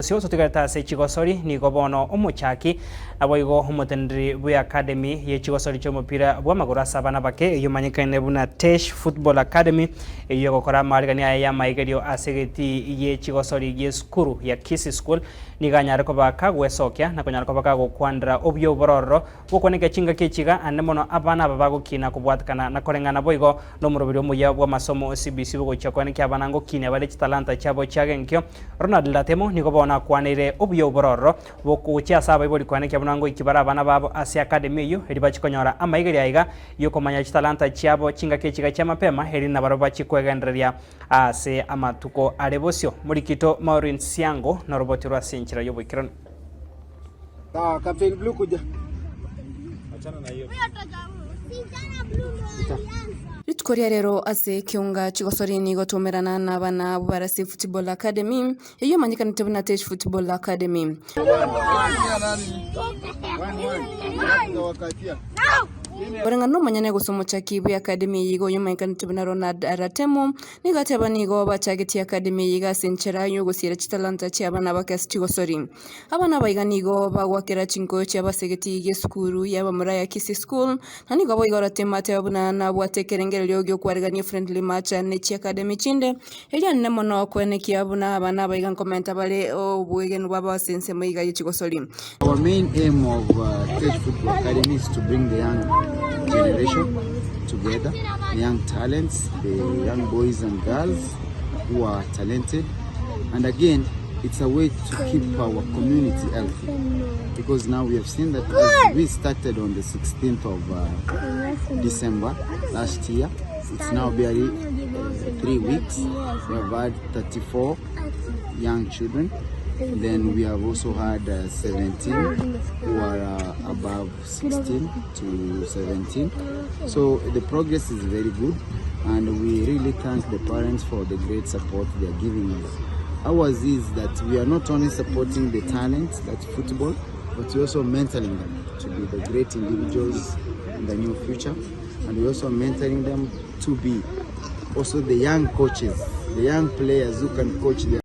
Bosio totigarete ase chigosori, nigo bono omochaki, naboigo omoteneneri bw'eacademy ye chigosori chi'omopira bw'amagoro ase abana abake, eyio emanyekaine buna Tesh Football Academy, eyio egokora amaarigani aye y'amaigerio ase egetii gie chigosori gi'esukuru ya Kisii School, nigo anyare koba kagwesokia na konyara koba kagokwanera obuya obororo bw'okwaneka chingaki echi iga ande mono abana aba bagokina kobwatekana na koreng'ana boigo nomoroberi omuya bw'amasomo CBC bogochia koenekia abana ngokinia bare chitalanta chiabo chiagenkio. Ronald Latemo nigo bono akwaneire obuya obororo bogochia ase abaibori koenekia buna ngoikia bare abana babo ase academy eyio erio bachie konyora amaigerio aiga yokomanya chitalanta chiabo chingaki echi iga chia mapema erinde nabarabwo bachie kwegendereria ase amatuko are bosio. Morikito Maureen Siango noroboti rwa ase enchera y'oboikeranu. Sawa, Captain Blue kuja. Rituko ria rero ase ekeunga chigosori nigo twaumerana nabana abwo bare ase Football Academy, eyio emanyekanete buna Tesh Football Academy. Koreng'ana nomonyene gose omochaki bwe academy eye iga oyomanyekanete buna Ronald Ratemo, nigo ateba nigo bachagetie academy eye iga ase enchera yogosiera chitalanta chiabana bake ase chigosori. Abana abaiga nigo bagoakera chinkoyo chiabo ase egetii gi'esukuru y'abamura ya Kisii School, na nigo boigo Ratemo ateba buna nabwate ekerengererio gi'okwaregania friendly match ne chiacademy chinde, erio anene mono koenekia buna abana abaiga nkomenta bare obwegenwa bwabo ase ensemo iga ye chigosori. Our main aim of Tech Football Academy is to bring the young generation together, the young talents, the young boys and girls who are talented. And again, it's a way to keep our community healthy because now we have seen that as we started on the 16th of December last year, it's now barely 3 weeks. We have had 34 young children. Then we have also had 17 who are above 16 to 17. So the progress is very good, and we really thank the parents for the great support they are giving us. Ours is that we are not only supporting the talent, that's football, but we also mentoring them to be the great individuals in the new future, and we also mentoring them to be also the young coaches, the young players who can coach their